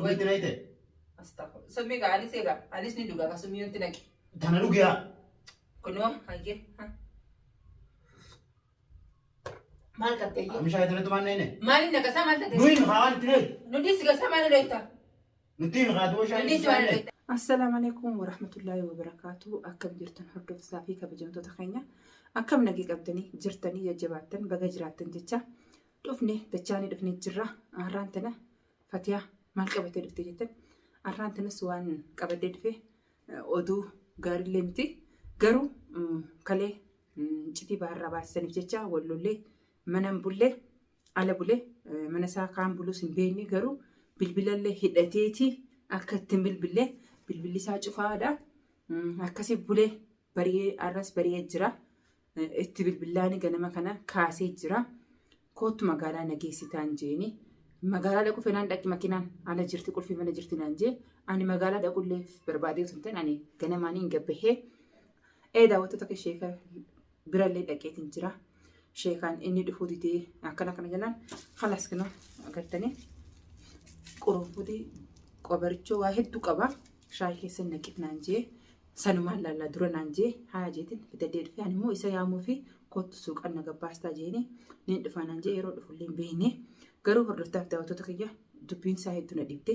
Summii itti naqite. Astaghfir. Summii gaa anis egaa anis ni dhugaa ka summii itti naqi. Tana dhugiyaa. Kunoo hayyee. Maal qabda iyyuu? Meeshaa itti naqxu maal naqine? Maaliin naqasaa maal ta'e? Nuyi haa waan itti naqxe. Nu dhiisi gasaa maal dhoyta? Nutti himi haa du'a Nu shaayii dhiisi maal dhoyta? Assalaamu alaikum warahmatullaahi wabarakaatu. Akkam jirtan hordoftoota fi kabajamtoota keenya. Akkam nagee qabdanii jirtanii jajjabaattan baga jiraattan jecha dhufne dachaanii dhufne jirra. Har'aan tana Fatiyaa maal qabattee dhufte jettan har'aan tanas waan qabadhee dhufe oduu gaariillee miti. Garuu kalee citii baharraa baasisaniif jecha wallollee mana hin bulle ala bule mana isaa kaan bulus hin beekne garuu bilbilallee hidhateeti akka ittiin bilbille bilbilli isaa cufaadha. Akkasii bulee bari'ee arras bari'ee jira. Itti bilbillaani ganama kana kaasee jira. Koottu magaalaa na geessitaan jeeni. Magaalaa dhaqu fenaan dhaqi makinaan ala jirti qulfii mana jirti naan jee. Ani magaalaa dhaqullee barbaadee osoo hin ta'in ani ganamaan hin gabbahee. Ee daawwattoota kee sheeka birallee dhaqeetiin jira. Sheekaan inni dhufuu didee akkana kana jennaan kalas kinoo agartanii qurunfudii qobarichoo waa hedduu qaba. Shaayii keessa naqif naan jee. Sanumaan laallaa dura naan jee haa jeetiin fidadhee dhufe ani immoo isa yaamuu fi kottu suuqan na gabbaastaa jeeni niin dhufaa naan jee yeroo dhufullee hin beekne garuu hordoftaaf daawwattoota kiyya dubbiin isaa hedduu na dhibde.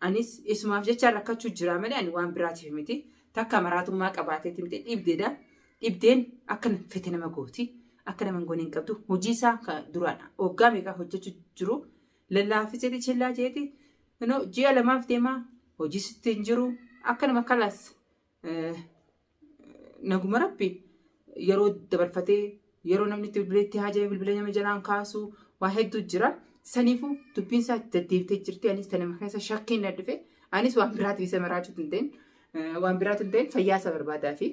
Anis isumaaf jecha rakkachuu jira malee ani waan biraatiif miti takka maraatummaa qabaateeti miti dhibdeedha. Dhibdeen akka fete nama gooti akka nama hin goone hin qabdu hojii isaa duraan waggaa meeqaa hojjechuu jiru lallaafiseeti chillaa jeeti No, ji'a lamaaf deemaa hojii sitti hin jiru akka nama kalaas naguma rabbi yeroo dabarfatee yeroo namni itti bilbilee itti haajame bilbila nama jalaan kaasu waa hedduu jira. Saniifuu dubbiin isaa itti deddeebitee jirti. Anis tanuma keessa shakkiin na dhufe. Anis waan biraatiif isa maraachuu hin ta'in waan biraatu hin ta'in fayyaa isa barbaadaa fi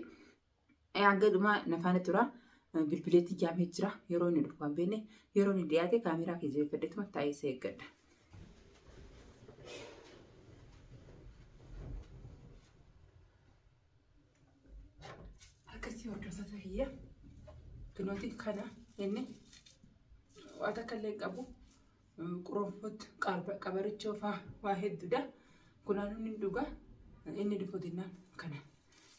Hanga dhumaa na faana tura. Bilbileetti jaamee jira. Yeroo inni dhufu waan beekne yeroo inni dhiyaate kaameeraa kee jabeeffadheetuma taa'ee isa eeggadha. Akkasii hordoftoota kiyya. Kunooti kana inni waa takka illee qabu. Qurunfut qabarichoo faa waa hedduudha. Kunaan inni dhuga inni dhufu dinnaan kana.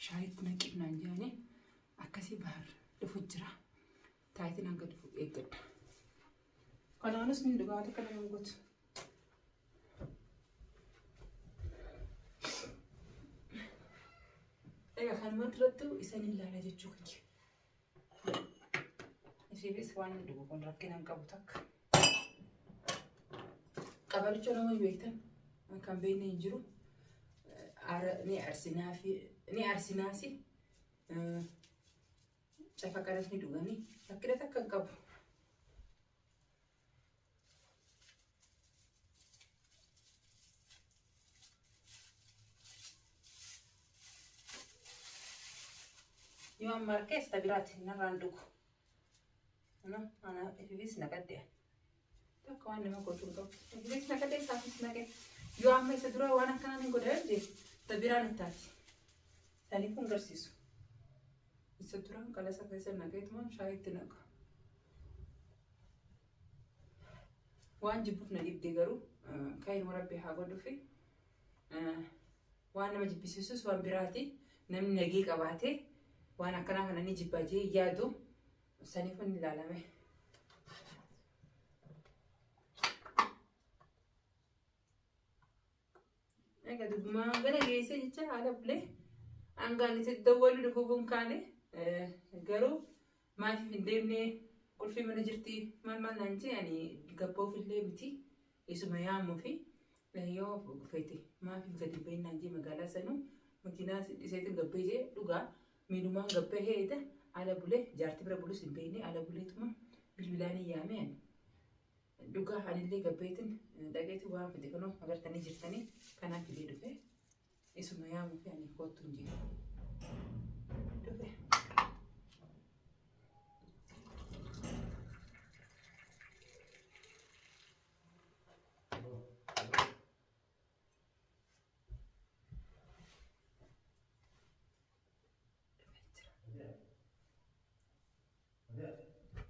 Shaayitti naqiif naan jedhanii akkasii bahar dhufu jira. Taayitiin hanga dhufu eeggadha. Kanaanis ni dhugaa takka nama gootu. Egaa kanuma durattu isan ilaala jechuu kiyya. Isiifis waan inni dhugu kun rakkina hin qabu takka. Qabaricha namoonni beektan kan beekne hin jiru. Ni arsinaafi ni arsinaasi cafaqanas ni dhuganii rakkina takka hin qabu. Yoo amma harkees ta biraati narraan dhugu. Ana ififis naqadhe. Takka waan nama gootu hin qabu. Ififis naqadhe isaafis naqe. Yoo amma isa dura waan akkanaa ni godha yoo jee ta biraan ittaati. Saniif kun garsiisu. Isa duraan qalasa keessa naqeetuma shaayitti naqa. Waan jibbuuf na dhibde garuu kaayiruma rabbi haa godhuufi. Waan nama jibbisiisus waan biraati. Namni nagee qabaate waan akkanaa kana ni jibbaa jee yaadu saniif inni ilaalame. Egaa dubbumaa gara geessee jecha haala bulee hangaan itti dawwalu dhufuuf hin kaane garuu maaliif hin deemne qulfii mana jirti maal maal naan jee ani gabboof illee miti isuma yaamuu fi yoo feete maaliif gadi hin bahin naan jee magaalaa sanuu makiinaa dhiseetiin gabbee jee dhugaa miilumaan gabbee heeda ala bulee jaartii bira bulus hin beekne ala buleetuma bilbilaan hin yaame ani. Dhugaa anillee gabbeetin dhaqeeti waan fide kunoo agartanii jirtanii kanaan fidee dhufe isuma yaamuu fi ani koottu hin jiru. Dhufe.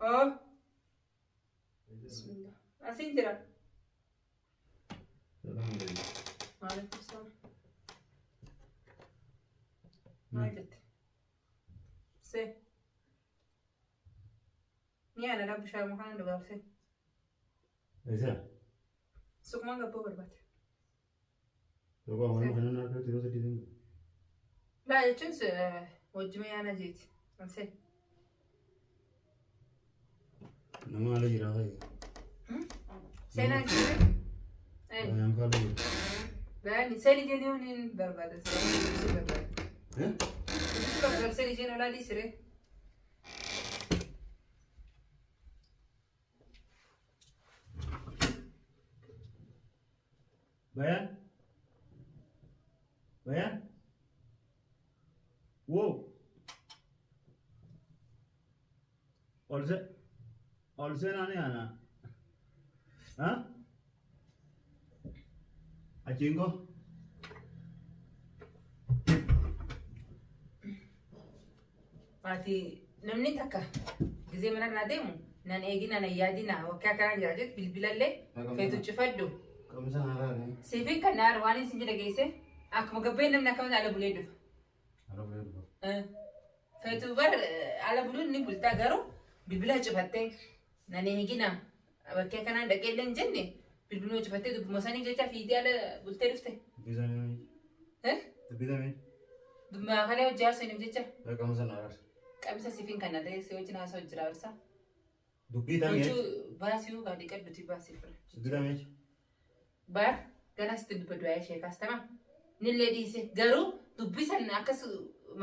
Oh. Bismillah. Asiin jira. Waalaikum salaam. Maal jette? See. Ni ana dha bishaan mukaan dhugaafse. Eessa? Suqumaan gabboo barbaade. Tokko waan kana naa irratti yeroo sadii deemu. Laa jechuun wajjuma yaana jeeti. See. Nama ala jira fa'i. Seenaa jeeti. Ayaan kaala jira. Bayani seeni jenii hin barbaada. Seeni barbaada. Eh? Barbaada seeni jenii olaa dhiisire. Bayan? Bayan? Wow. Ol se ol seenaa ni ana. Ha? Achiin koo? Ati namni takka gisee manarraa deemu nan eegina nan yaadina wakkaa kana jira jettu bilbilallee feetu cufadhu. Qabisa haaraa ne? Siifin kan naar waan isin jedha geesse akkuma gabbeen namni akkamitti ala bulee dhufa. Ala bulee dhufa. Feetu bar ala buluun ni bultaa garuu bilbila cufattee nan eegina bakkee kanaan dhaqee illee hin jenne bilbiluma cufattee dubbuma sanii jecha fiigdee ala bultee dhufte. Dubbisa mee? Eh? Dubbisa mee? Dubbuma kana hojii haasofnuuf jecha. Qabisa haaraa. Qabisa siifin kan na ta'e si wajjin haasa'u jira barsa. Dubbii tamee? Huccuu baasii gaa dhiqadhuti baasii fira. Dubbii tamee? Bar ganas itti dubbadhu waa'ee ishee kaastama. Nillee dhiise garuu dubbii san akkas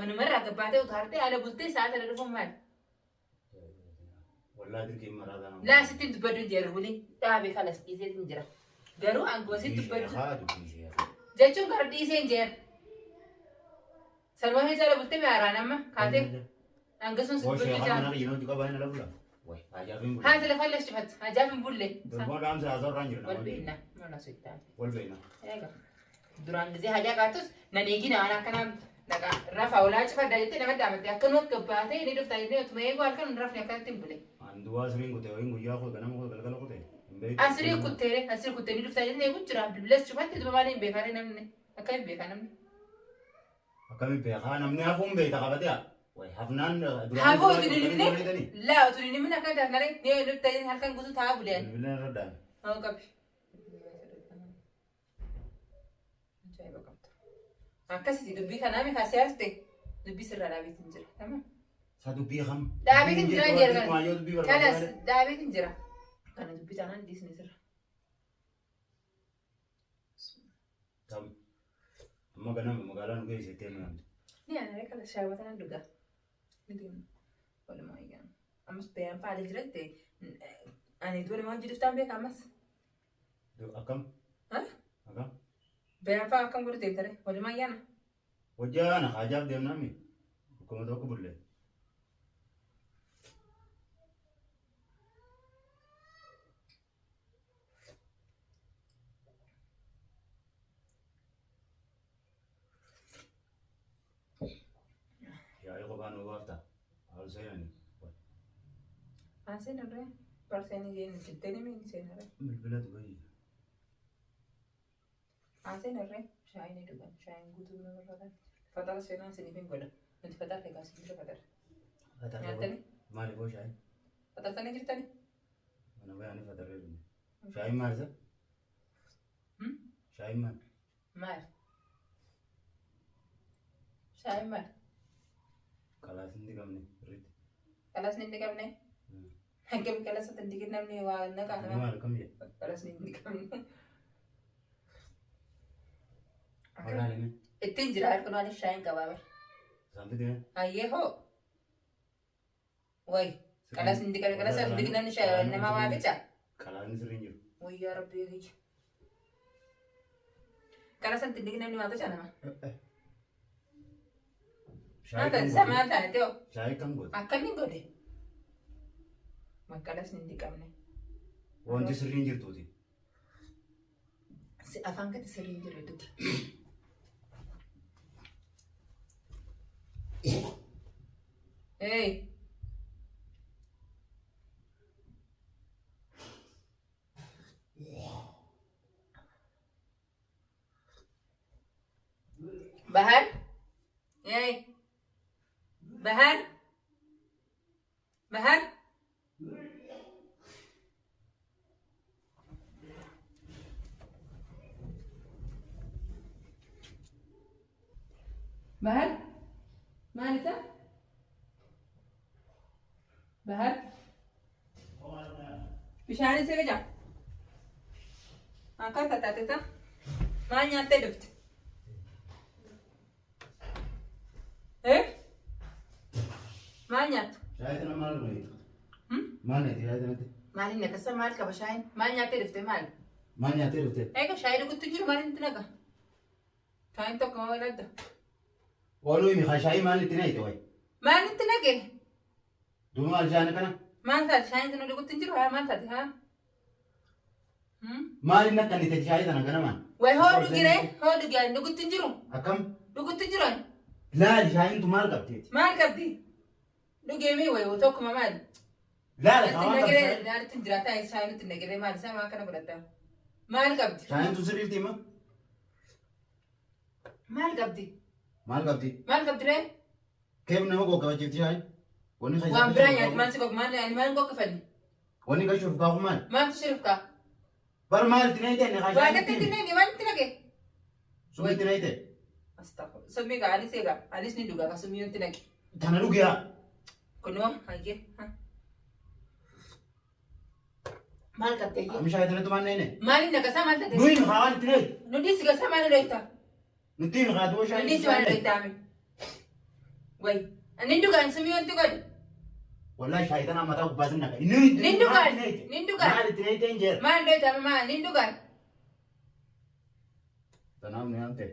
manumarraa gabbaatee utaartee ala bultee sa'a sana dhufuun maali? Wallaahi dirqiin maraataa nama. Laa sitti dubbadhu hin jedhu waliin dhaabee kalas dhiisee hin jira. Garuu aangoo sitti dubbadhu Haa dubbii ishee. jechuun gara dhiisee hin jira. Salmaa fi jala bultee mi'aaraan amma kaatee hanga sun si Hoo dubbadhu sheekaa jaan. mana yeroo qabaa hin ala bula. Way hajaaf hin bulle. Haa sila fallas cufat hajaaf hin bulle. Dorgoon dhaamsa haasa'u irraan jira. Wal beekna mana sitti Wal beekna. Eega. Duraan gisee hajaa qaatus nan eegina waan akkanaa dhaqa rafa olaa cufadha jettee nama dhaamatte akkanuma gabbaatee inni dhufta jennee otuma eeguu halkan hin rafne akkanatti hin bule. Anduwaa asiriin kutee wayin guyyaa koo ganama koo galgala kutee. Hin beektu. Asirii kutteere asirii kuttee ni dhufta jennee eeguu jira bilbilas cufatte duba maaliin hin beekaree namni akka hin beekaa namni. Akkami beekaa namni hafuun beekta qabatee haa. Way hafnaan duraan Hafuu utuu hin himne laa utuu hin himne akka taafnaree ni dhufta jennee halkan guutuu taa'aa bulee. Bilbilaan irra dhaame. Haa qabi. Ajaa'iba qabda. Akkasitti dubbii kanaa mi kaasee hafte dubbii sirraa dhaabeetiin jira. Tamam. Sa dubbii kam? Dhaabeetiin jira jedhan. Maayyoo dubbii Kanas barbaadu. dhaabeetiin jira. Kana dubbii taanaan dhiisni sirra. Tam. Amma ganama magaalaa nu geessitee nu yaamte. Ni ana kala shaawwata nan dhugaa. Ni deemna. Walumaa eegan. Ammas bayaan fa'aa jiratte ani walumaa hojii dhuftaan beeka ammas. Akkam? Ha? Akkam? Bayaan fa'aa akkam godhu deemtare walumaa ayyaana. Hojii ana hajaaf deemnaami. Akkuma tokko bulle. Yaa'ii kophaa nu baafta. Haal seenani. Aan seenarree barseenii jeen jettee ni miini seenarree. Bilbilatu gayyi. Aan seenarree shaayii ni dhugan shaayiin guutuu buna barbaadan. Fatara seenaan siniif hin godha. Nuti fatarre gaa sinirra fatarre. Nyaattanii? Maaliif hoo shaayii? Fatartanii jirtanii? Mana bayaanii fatarree dhumne. Shaayiin maal isa? Shaayiin maal? Maal? Shaayiin maal? Qalaasni hin dhiqamne sirriitti. Qalaasni hin dhiqamne? Hangam qalasa hin dhiqin namni waa naqaa nama. Maal kam jedhe? Qalasni hin dhiqamne. Wallaahi ni. Ittiin jira harka nuti shaayiin qabaa bara. Isaan fidee? Hayyee hoo. Wayi qalasni hin dhiqamne qalasa hin dhiqin namni shaayiin nama waa bica. Qalaasni sirrii hin jiru. Wayyaa rabbii kiyya. Qalasa hin dhiqin namni waa bica nama. Shaayii kam Maal goote? maal taate hoo? Shaayii kam goote? Akkamiin godhe? Maqalasni hin dhiqamne. Wanti sirrii hin jirtuuti. Afaan gadi sirrii hin jiru hedduuti. Hey. Bahar? Hey. Bahar? Bahar? Bahar? Maal isa? Bahar? Bishaan isa gaja? Akka taataateta? Maal nyaattee dhufte? Eh? Maal nyaattu? Shaayii tana maal nuyi? Maal nuyi shaayii tanatti? Maal inni akkasa maal qaba shaayiin? Maal nyaattee dhufte maal? Maal nyaattee dhufte? Eega shaayii dhugutti jiru maal inni naqa? Shaayiin tokko maal adda? Ooluu himi shaayii maal itti naqite wayi? Maal itti naqe? Duuba maal shaayiin akkana? Maal taate shaayiin sana dhugutti jiru haa maal taate haa? Maal inni akka inni shaayii tana ganamaan? Wayi hoo dhugire hoo dhugi ani dhugutti jiru. Akkam? Dhugutti jiru ani. Laali shaayiin tu maal qabdeeti? Maal qabdi? Dhugeemii wayi tokkuma maal? Laali Natti maal naqiree qabdi? naatti hin jiraata shaayiin nutti naqiree maal isaa maal kana godhatta? Maal qabdi? Shaayiin tu sirriitti hima? Maal qabdi? Maal qabdi? Maal qabdi ree? Keef nama goggabachiifti shaayiin? Wanni Waan biraa nyaatti maal si gog maal ani maal goggafanne? Wanni gashuuf kaafu maal? Maaltu shirif kaa? Bar maal itti naqite inni Waa shaayiin takka itti naqe maal itti naqe? Summi itti naqite? Astaghfirullah. Summii gaa anis egaa anis ni dhugaa summii itti naqe. Tana dhugiyaa. Kunoo hayyee. Maal qabdi hayyee? Amma shaayii tanatti maal naqine? Maal inni naqasaa maal taate? Nuyi haa waan itti naqite? Nu dhiisi gasaa maal dhoyta? Nuti himi haa duuba Nu shaayii. dhiisi maal dhoyta ami? Wayi. Inni dhugaan summii wanti godhe. Wallahi shaayii tana mataa gubbaa sin naqa. Nin dhugaan. Nin dhugaan. Maal itti naqite hin jeera? Maal dhoyta maal nin dhugaan. Tanaaf ni haamte.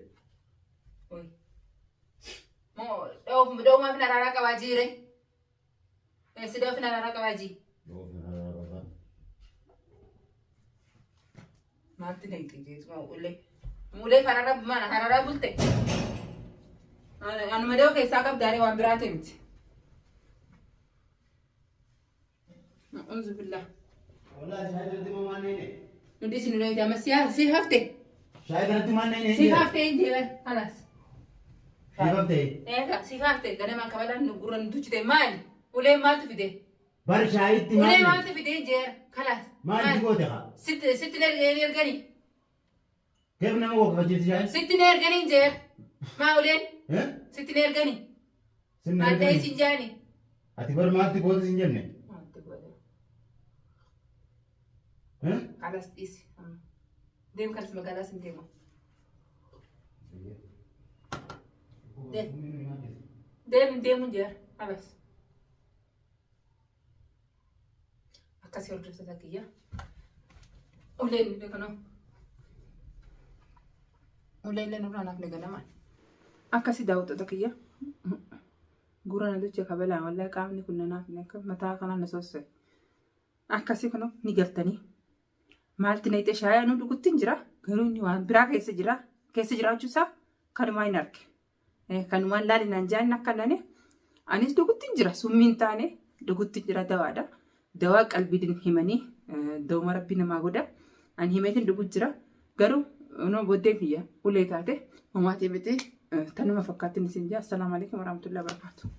Wayi. Moo dhoofumaaf na araaraa qabaa jiire. Si dhoof na araaraa qabaa jii. Maaltu naqxe jeetuma ulee. Ulee harara mana harara bulte. Anuma dhoo keessaa qabdaaree waan biraati miti. A'uuzu billah. Wallahi shaayii tanatti maal naqine? Nuti isin nuti amma si hafte. Shaayii tanatti maal naqine? Si hafte hin jeeban halas. Si hafte. Eega si hafte ganamaan kabalaan nu gurra nu tuchite maali? Ulee maaltu fide? Bar shaayiitti Ulee maal maaltu fide hin jeera kalas. Maal goote haa? Sitti sitti na erganii. Keef nama goggabachiifti shaayiin? Sitti na erganii hin jeera. Maa uleen? Sitti na erganii. Sin Maal ta'e sin jaani? Ati bar maalti goote sin jenne? Maaltu goote? Kalas dhiisi. Deem kalas magaalaa sin deema. Deem deemu jeera. Kalas. Akkasii hordoftoota kiyya. Uleen illee kanoo. Uleen illee nurraa naaf ni ganamaan. Akkasii daawwattoota kiyya. Gurra na duche kabalaan wallahi qaamni kun nanaaf ni akka mataa kanaan na sosse. Akkasii kunoo ni galtanii. Maalti naqxe shaayii nu dhugutti hin jira. Garuu inni waan biraa keessa jira. Keessa jiraachuusaa kanumaa hin arge. Kanumaan laalinaan jaanni akka nane anis dhugutti hin jira. Summii hin taane dhugutti hin jira dawaadha. Dawaa qalbiin himanii dawuma rabbi namaa godha. Ani himeetiin dhugu jira. Garuu noo booddeen kiyya ulee taate homaatii miti tanuma fakkaattiin isin jaa. Assalaamu alaikum warahmatullahi wabarakatuh.